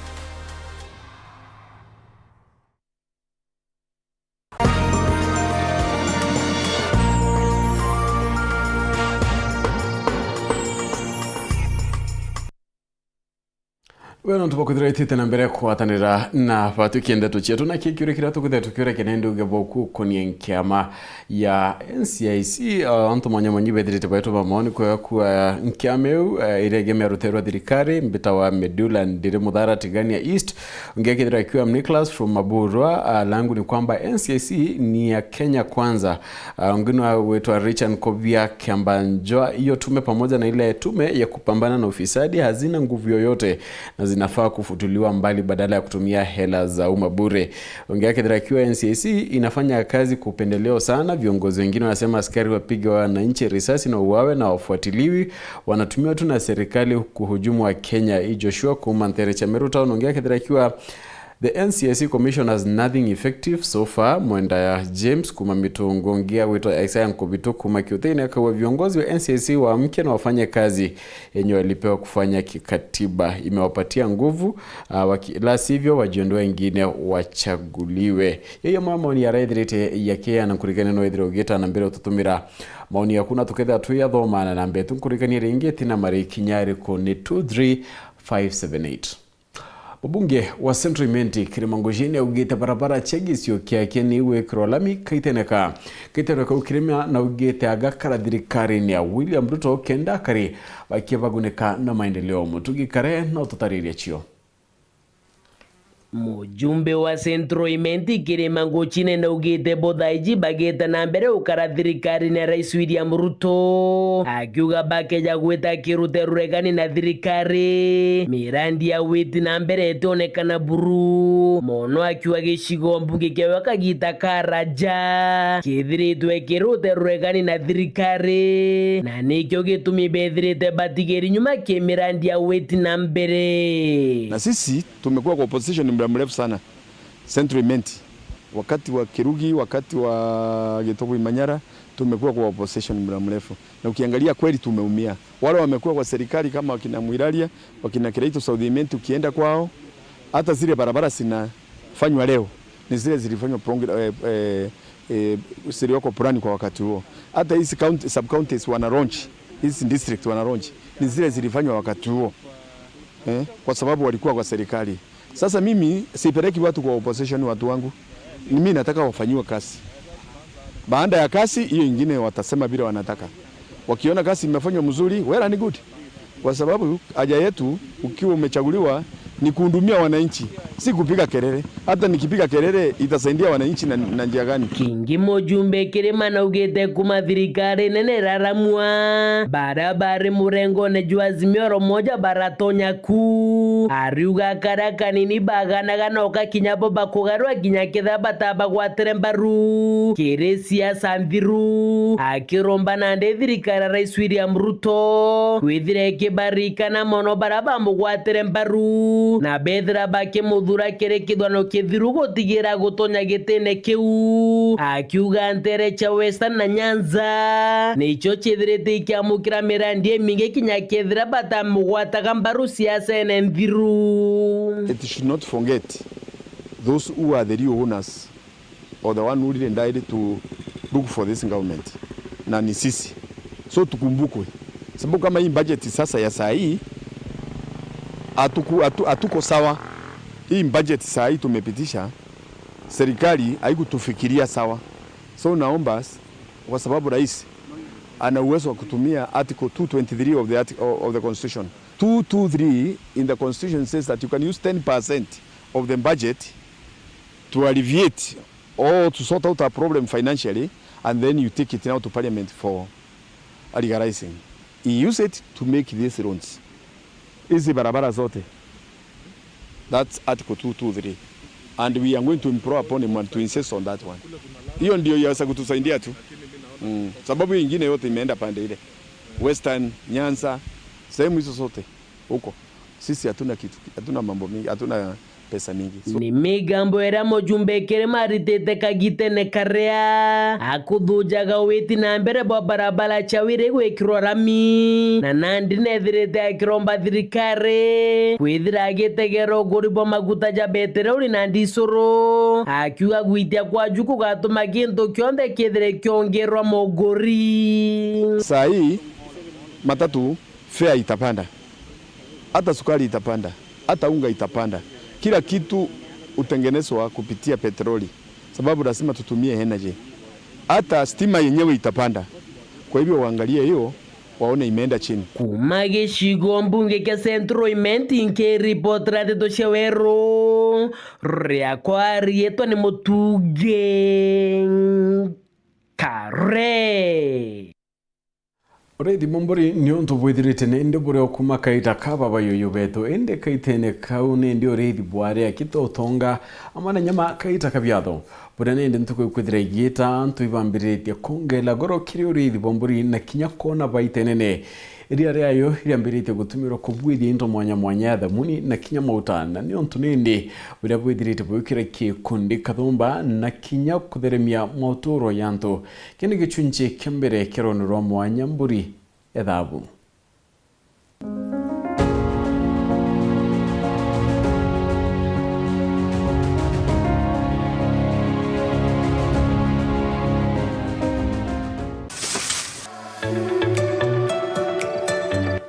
Wee nontu bwa kwithira itite na mbere kwatanira na batwi kiendeto cietu, na ki kiuria kiria tukwithira tukiuria kene ndi uge boku ukonie nkiama ya N C I C, uh, antu mwanya mwanyu bethirite baituma maoni kwega kuwa nkiama iu, uh, iria igemea rutere rwa thirikari, mbita wa Medula Ndiri Muthara Tigania East, ungi akethirwa akiwa Nicholas from Maburwa, uh, langu ni kwamba N C I C ni ya Kenya Kwanza. Uh, ungi ni wa witwa Richard Nkobia Kiambanjwa, hiyo tume pamoja na ile tume ya kupambana na ufisadi hazina nguvu yoyote na zinafaa kufutuliwa mbali badala ya kutumia hela za umma bure. Ongea Kithira akiwa N C I C inafanya kazi kwa upendeleo sana. Viongozi wengine wanasema askari wapige wananchi risasi na uwawe na wafuatiliwi, wanatumiwa tu na serikali kuhujumu wa Kenya. Hii Joshua Kuma Nthere cha Meru Town. Ongea Kithira akiwa The N C I C Commission has nothing effective so far. Mwenda ya James Kuma Mitungu. Ongea witwa Isaiah Nkubitu Kuma Kiutini akawa viongozi wa N C I C waamke na wafanye kazi yenye walipewa kufanya kikatiba. Imewapatia nguvu, ah, waki-, la sivyo wajiondoe wengine wachaguliwe. Yeye mwa maoni yaraithirite yakiana nkurikania no ithire ugita na mbere ututumira maoni yaku na tukethira twiyathoma na namba yetu nkurikania ringi tina mari kinya riku ni two three five seven eight. Mubunge wa Central Imenti Kirima Ngugi niaugite barabara cia gicio kiake ni gwikirwa lami kaiteneka. Kaiteneka kau Kirima naugite agakara thirikarine ya William Ruto kenda akari bakia bagunika na maendeleo. Mutugi Kare no tutaririe cio. Mujumbe wa Central Imenti Kirima Ngugi naugite bothaiji bageta na mbere ukara thirikarine ya Rais William Ruto, akiuga bakeja gwita kirute ruregani na thirikari, mirandi ya witi na mbere itionekana buru mono, akiuga gicigo mbunge kiawe kagita karaja kithiritwe kirute ruregani na thirikari, na nikio gitumi bethirite batigeri nyuma ki mirandi ya witi na mbere. Na sisi tumekuwa kwa opposition muda mrefu sana. Central Imenti, wakati wa Kirugi, wakati wa Gitogu Imanyara, tumekuwa kwa opposition muda mrefu. Na ukiangalia kweli tumeumia. Wale wamekuwa kwa serikali kama wakina Mwiraria, wakina Kiraitu South Imenti, ukienda kwao, hata zile barabara zinafanywa leo ni zile zilifanywa prong-, eh, eh, eh, ziliwekwa plan kwa wakati huo. Hata hizi county, sub counties wana launch, hizi district wana launch, ni zile zilifanywa wakati huo. Eh, kwa sababu walikuwa kwa serikali. Sasa mimi sipeleki watu kwa opposition, watu wangu. Mimi nataka wafanyiwe kazi. Baada ya kazi, hiyo ingine watasema vile wanataka. Wakiona kazi imefanywa mzuri, well and good. Kwa sababu haja yetu, ukiwa umechaguliwa, ni kuhudumia wananchi, si kupiga kelele. Hata nikipiga kelele, itasaidia wananchi na, na njia gani? Kingi mujumbe Kirima naugite kuma thirikari nene iraramwa, bara bari murengone jwa Azimio oro moja baratonya ku. Ariuga karia kanini baganaga no gakinya bo bakugarura kinya kethira batabagwatire mbaru kiri siasa nthiru. Akiromba nandi thirikari ya Rais William Ruto kwithira ikibarikana mono bara bamugwatire mbaru na bethira bakimuthura kiri kithurano kithiru gutigira gutonya gitine kiu. Akiuga ntere cia Western na Nyanza nicio ciithirite ikiamukira mirandi imingi kinya kethira batamugwataga mbaru siasene nthiru. It should not forget those who are the real owners or the one who really died to look for this government, na ni sisi. So tukumbukwe, sababu kama hii budget sasa ya saa hii hatuku-, hatu-, hatuko sawa. Hii budget saa hii tumepitisha, serikali haikutufikiria sawa. So naomba s-, Kwa sababu rais ana uwezo wa kutumia article two twenty-three of the arti-, of the constitution. Two twenty-three in the constitution says that you can use ten percent of the budget to alleviate or to sort out a problem financially, and then you take it now to parliament for legalizing. He used it to make these roads. Hizi barabara zote. That's article two twenty-three. And we are going to implore upon him and to insist on that one. Hiyo ndio yaweza kutusaidia tu. Mm. Sababu hiyo ingine yote imeenda pande ile. Western, Nyanza, sehemu hizo zote huko. Sisi hatuna kitu, hatuna mambo mingi, hatuna pesa mingi. So, ni migambo iria mujumbe Kirima aritite kagitene karia akuthujaga witi na mbere bwa barabara cia Wiri gwikirwa rami, na nandi nethirite akiromba thirikari kwithira agitegera uguri bwa maguta ja beteroli na ndisuru, akiuga gwitia kwaju kugatuma gintu kionthe kithire kiongerwa muguri. Saa hii matatu fare itapanda, hata sukari itapanda, hata unga itapanda. Kila kitu hutengenezwa kupitia petroli, sababu lazima tutumie energy. Hata stima yenyewe itapanda. Kwa hivyo waangalie hiyo, waone imeenda chini. Kuma gicigo mbunge kia Central Imenti, nkiripotera ndeto cia Weru, riakwa riitwa ni Mutungi Kare. Uriithi bwa mburi ni untu bwithirite nindi buri o kuma kaita ka babayuyu betu, indi kaitene kau nindi uriithi bwari akita utonga amwe na nyama kaita ka biatho, buria nindi ntuku ikwithira igiita antu ibambiritie kwongela goro kiri uriithi bwa mburi na kinya kwona baita inene. Iria riayo riambiritie gutumirwa kubuithia into mwanya mwanya ya thamuni na kinya mauta, na ni untu nindi buria bwithirite bwikira gikundi kathumba na kinya kutheremia mauturo ya antu. Kii ni gicunci kia mbere kia rwano rwa mwanya mburi ya thabu.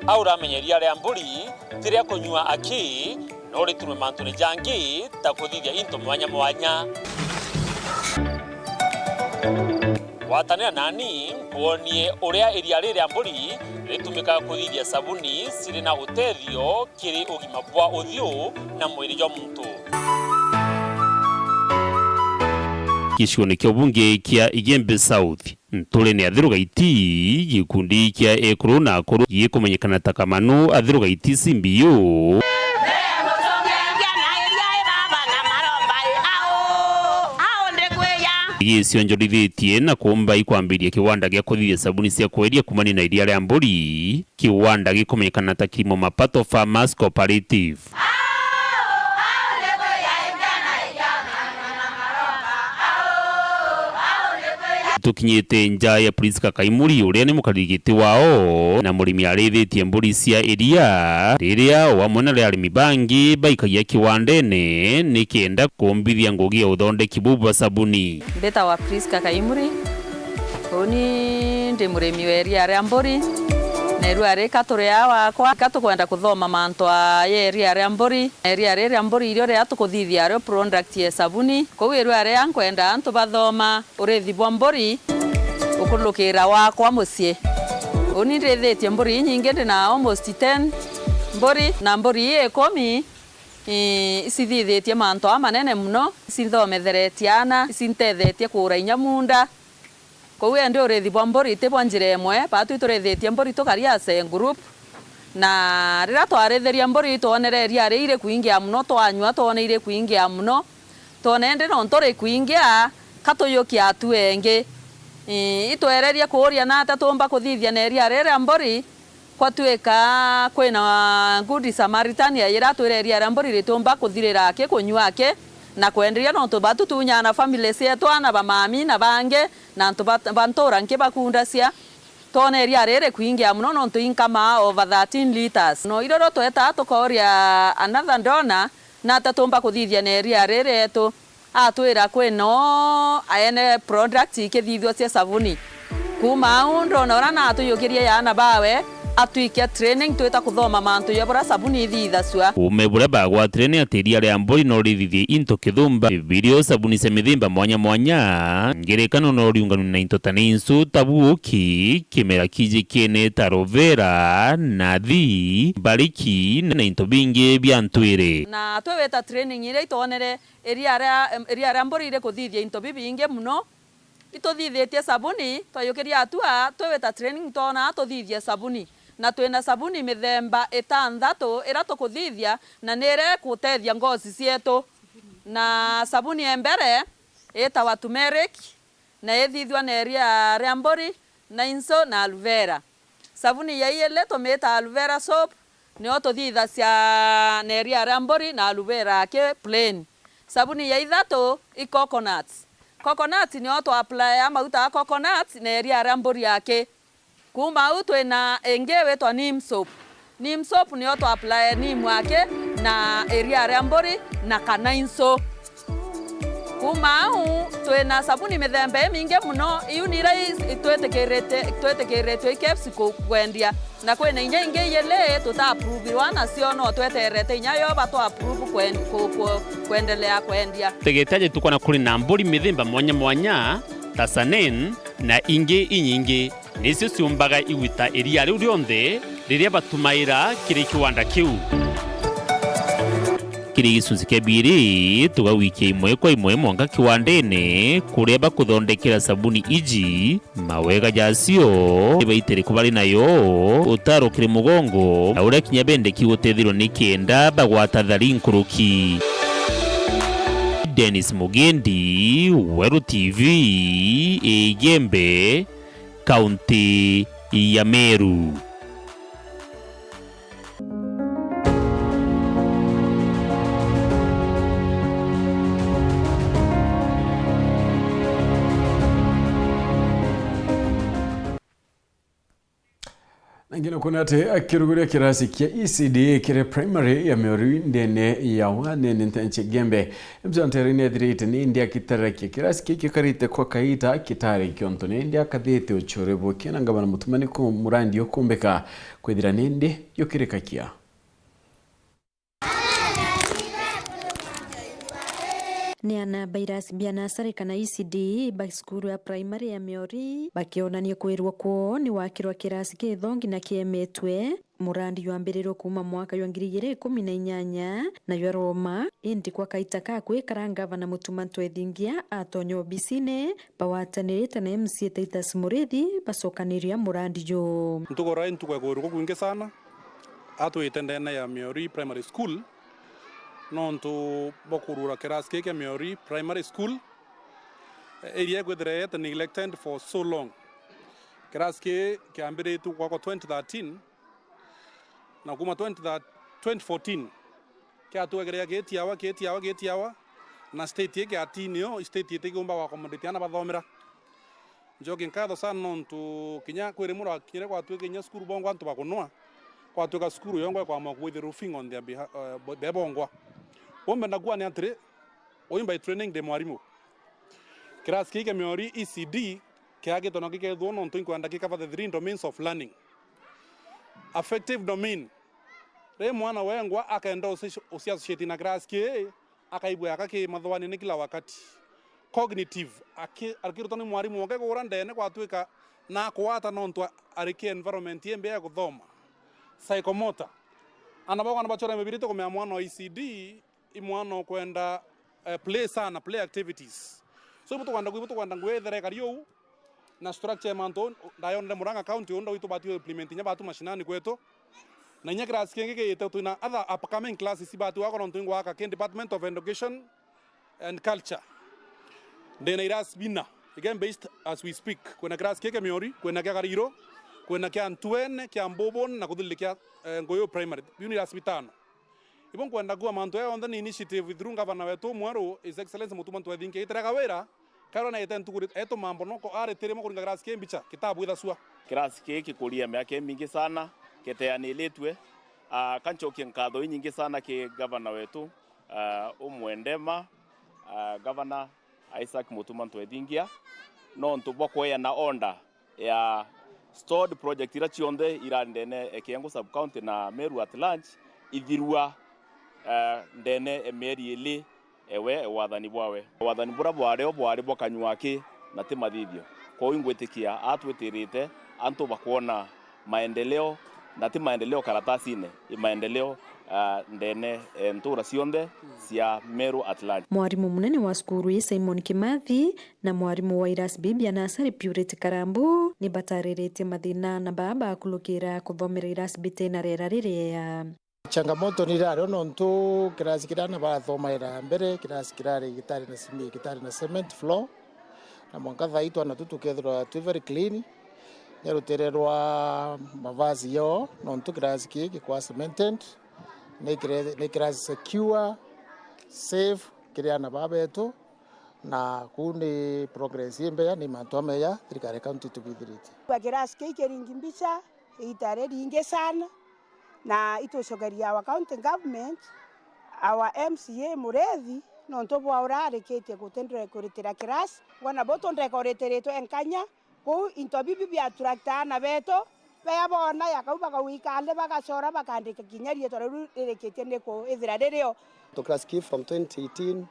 Au uramenya iria ria mburi ti ria kunyua aki, no ritumwe mantune jangi ta kuthithia into mwanya mwanya. Gwatanira nani nkwonie uria iria riri ria mburi ritumikaga kuthithia sabuni ciri na utethio kiri ugima bwa uthiu na mwiri jwa muntu. Gicigoone kia ubunge kia Igembe South, nturene ya Athiru Gaiti, gikundi kia ekuru na akuru gikumenyekana ta Kamanu Athiru Gaiti C B U, gicionjorithitie na kuumba ikwambiriria kiwanda gia kuthithia sabuni cia kweria kumania na iria ria mburi, kiwanda gikumenyekana ta Kilimo Mapato Farmers Cooperative. Tukinyite nja ya Prisca Kaimuri, uria ni mukariri giti wao na murimi arithitie mburi cia iria, riria o amwe na ria arimi bangi baikagia kiwandene nikenda kumbithia ngugi ya uthondeki buu bwa sabuni. Mbitawa Prisca Kaimuri, uni ndi murimi wa iria ria mburi, na iria rika turi aa wakwa, ka tukwenda kuthoma mantu a ya iria ria mburi. Iria riri ria mburi irio riria tukuthithia rio product ya sabuni. Kou iria riria nkwenda antu bathoma urithi bwa mburi ukurukira wakwa mucii. Uni ndithitie mburi inyingi, ndi na almost ten mburi, na mburi ii ikumi, ii, icithithitie mantu amanene mono, icinthometheretie aana, icintethetie kuura inya muunda. Kou endi urithi bwa mburi ti bwa njira imwe, baatwi turithitie mburi tukari as a group, na riria twarithirie mburi, twonere iria rii rikwingia mono, twanyua, twone irikwingia mono, twone indi nontu rikwingia, ka tuyukie atu engi. Ii, itwererie kuuria nata tuumba kuthithia na iria riria mburi, kwatwika kwina Good Samaritan ya iratwira iria ria mburi ritiumba kuthirira aki kunyua aki na kwenderia, nontu batutunyaa na family cietu, aana ba mami na bangi, na antu ba, ba ntura nki bakundacia. Twona iria riri rikwingia mono, nontu inkamaa over thirteen litres. No irio rio twetaa tukooria another donor, nata tuumba kuthithia na iria riri rietu. Atwira kwi no aene product ikithithua cia sabuni. Kuuma au, ndona uria na atuyukirie yaana bawe, atwike training twita kuthoma mantu ja buria sabuni ithithacua. Uume buria bagwatire ni ati iria ria mburi no rithithie into kithumba, birio sabuni cia mithemba mwanya mwanya, ngerekano no riunganwe na into ta ninsu ta buuki, kimera kiji kiene ta aloe vera, nathi, mbariki, na into bingi bia ntwiri. Na twigwita training iria itwonere iria ria, iria ria mburi iri kuthithia into bibingi muno, ituthithitie sabuni, twayukiria atua, twigwita training twona tuthithie sabuni. Na twina sabuni mithemba itanthatu iria tukuthithia, na ni iria ikutethia ngozi cietu. Na sabuni ya mbere itawa turmeric, na ithithua na iria ria mburi, na inso na aloe vera. Sabuni ya iili tumita aloe vera soap, nio tuthithacia na iria ria mburi na aloe vera aki plain. Sabuni ya ithatu i coconut. Coconut nio twa apply mauta ya coconut na iria ria mburi aki. Kuuma au twina ingi witwa neem soap. Neem soap nio twa apply neem aki na iria ria mburi na kana inso. Kuuma au, twina sabuni mithemba imingi muno, iu ni iria i-, itwitikirite-, twitikiritwe i KEBS ku-, kwendia. Na kwina inya ingi iili tuta approverwa nacio, no tweterete inya yo batu approve kwen-, ku-, ku-, kwendelea kwendia. Tegete aje tukona kuri na mburi mithemba mwanya mwanya, ta Saanen na ingi inyingi. Nicio ciumbaga igwita iria riu rionthe riria batumaira kiri kiwanda kiu. Kiri gicunci kia biiri, tugagwikia imwe kwa imwe mwanka kiwandene kuria bakuthondekera sabuni iji, mawega jacio, ibaitire kuba bari nayo, utaro kiri mugongo, na uria kinya bendeki gutethirwa ni kenda bagwata thari nkuruki. Dennis Mugendi, Weru T V, Igembe, kaunti ya Meru. Na ingi ni kwona ati kiruguria kirasi kia E C D kiri primary ya Miori ndene ya Wanene ntenche Gembe. Mzanteri ni ethirite ni ndi akitarakia kirasi kiki karite kwa kaita kitari kionto ni ndi akathite uchore buki na ngabana mutumani ku murandi ukumbika kwithira ni ndi yukirikakia. Ni ana ba irasi bia nasari kana E C D ba cukuru ya primary ya Miori bakionania kwirwa kwoo ni wakirwa kirasi kithongi na kiemetwe. Murandi jwambirirwe kuuma mwaka jwa ngiri igiri ikumi na inyanya na jwaroma, indi kwa kaita ka kwikara ngavana Mutuma Ntwethingia atonya obisine, bagwatanirite na M C A Titus Muriithi bacokaniria murandi juu. Ntuku rai ntuku ya kwirwa kukwingi sana, atwite ndene ya Miori Primary School, nontu bwa kurura kirasi kii kia Miori Primary School, area ikwithira yete neglected for so long. Kirasi kii kiambiritie gwakwa twenty thirteen, na kuma twenty thirteen, twenty fourteen, kiatwekere gitiawa, gitiawa, gitiawa, na state ii kiatini yo, state itikiumba gwa accommodate ana bathomera. Njoki nkatho sana nontu kinya kwi rimwe rwakinyire gwatwika kinya cukuru bongwa antu bakunwa, gwatwika cukuru yongwa ikwamwa with roofing on their beha-, eh, bo-, the bongwa. Umbe ndakua ni atiri, uyu by training ndi mwarimu. Kirasi kii kia Miori E C D kiagitwe na gikethwo nontu inkwenda gikava the three domains of learning. Affective domain, ri mwana wengwa akenda uci-, uci associate na kirasi kii, akaigua aka ki mathuanine kila wakati. Cognitive, aki-, akirutwa ni mwarimu wake kura ndene gwatwika na akwata nontu a-, ari ki environment imbi ya kuthoma. Psychomotor, ana bau kana bachore mibiri tukumea mwana wa E C D, i mwana ukwenda, eh, play sana, play activities. So ibu tukwenda, ibu tukwenda ngwithera ikari uu, na structure ya mantu uu ndayonere Murang'a County uu ndau itubati implement inya batu mashinani kwetu. Na inya class kingi kiite twina other upcoming classes ibati wakora ntu ingwaka ki Department of Education and Culture. Ndina irasi bina, again based as we speak. Kwina class kia Miori, kwina kia Kariro, kwina kia Ntwene, kia Mbubun na kuthiriria kia, eh, Nguyu Primary. Biu ni irasi bitano. Ibo nkwenda kuuga mantu aya onthe ni initiative through governor wetu mweru, His Excellency Mutuma Ntwethingia, itirega wira, kairwa na ite ntuku ri-, etumambo noko aritirimwe kuringa class ki mbicha, kitabu ithacua. Class ki kikuria miaka imingi sana, kiteanilitwe. Ah, kanchokie nkatho inyingi sana ki governor wetu, ah, umwendema, ah, governor Isaac Mutuma Ntwethingia, nontu bwa kweana order ya Stalled project iria cionthe irari ndene e Kiengu sub county na Meru at large ithirua, eh, ndene e mieri ili ewe e wathani bwawe. Wathani buria bwario bwari bwa kanyua aki na ti mathithio. Kwou ingwitikia atwitirite antu bakwona maendeleo, na ti maendeleo karatasine, i maendeleo, ah, ndene, eh, ntura cionthe cia Meru at large. Mwarimu munene wa cukuru ii Simon Kimathi na mwarimu wa irasi bibi ya nasari Purity Karambu ni batariritie mathina na baa bakurukira kuthomera irasi biti na riera ririega. Changamoto ni irario nontu kirasi kiria aana bathomaira mbere, kirasi kirari gitari na cement, gitari na cement floor, na mwanka thaa ii twana tu tukethirwa twi very clean. Ni rutere rwa mavazi yo nontu kirasi kii gikwa cemented, ni kire-, ni kirasi secure, safe kiri aana baa betu, na kuu ni progress imbea, ni mantu ameya thirikari ya county itubithirite. Kwa kirasi kii kiringi mbica, iita riringi sana, na itucokeria our county government, our M C A Murethi, nontu bwa uria arikitie gutendere kuritira kirasi, bwana bo tondeka uritiritwe nkanya, kuu into bibi bia attract aana betu, bea bona ya kau bakau ikande bagacora bakandika kinya riitwa riu ririkitie ni kuithira ririo. To class key from twenty eighteen,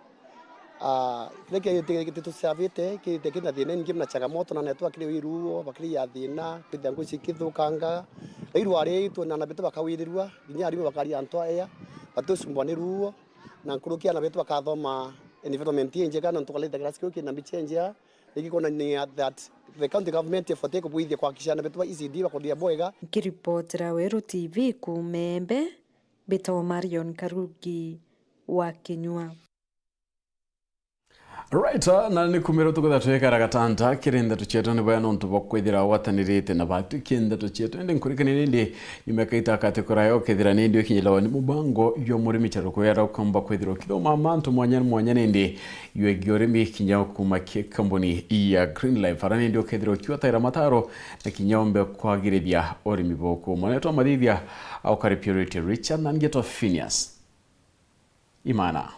ah, kiria ki-, ki-, gitucavite, kithite kina thina ingi na changamoto na network riu iruo, bakiri ya thina, kwithia ngugi cikithukanga. Na irwari twina na betu bakawirirua, kinya arimu bakaria antu aya, batucumbwa ni ruo, na nkuruki ana betu bakathoma environment injega, na ntukaleta class kiu kina mbicha injega, igikonania that the county government ibatie kubwithia kuhakikisha ana betu ba E C D bakuria bwega. Nkiripotera Weru T V kuuma Embe, mbitagwa Marion Karugi wa Kinyua. Right, ah, na ni kumiro tukwithira twikara gatanta kiri ndeto cietu ni bwega nontu bwa kwithira watanirite na batwi ki ndeto cietu. Indi nkurikania nindi nyuma ya kaita kati kuraya ukethira nindi ukinyirwa ni mubango jwa murimi charuko ya ukomba kwithirwa ukithoma mantu mwanya mwanya nindi jwegie urimi kinya kuma ki kambuni ya Green Life. Ara nindi ukethirwa ukiwataira mataro na kinya umbe kwagirithia urimi boku. Mwanetwa Mathithia, au kari Purity Richard, na ngetwa Phineas Imana.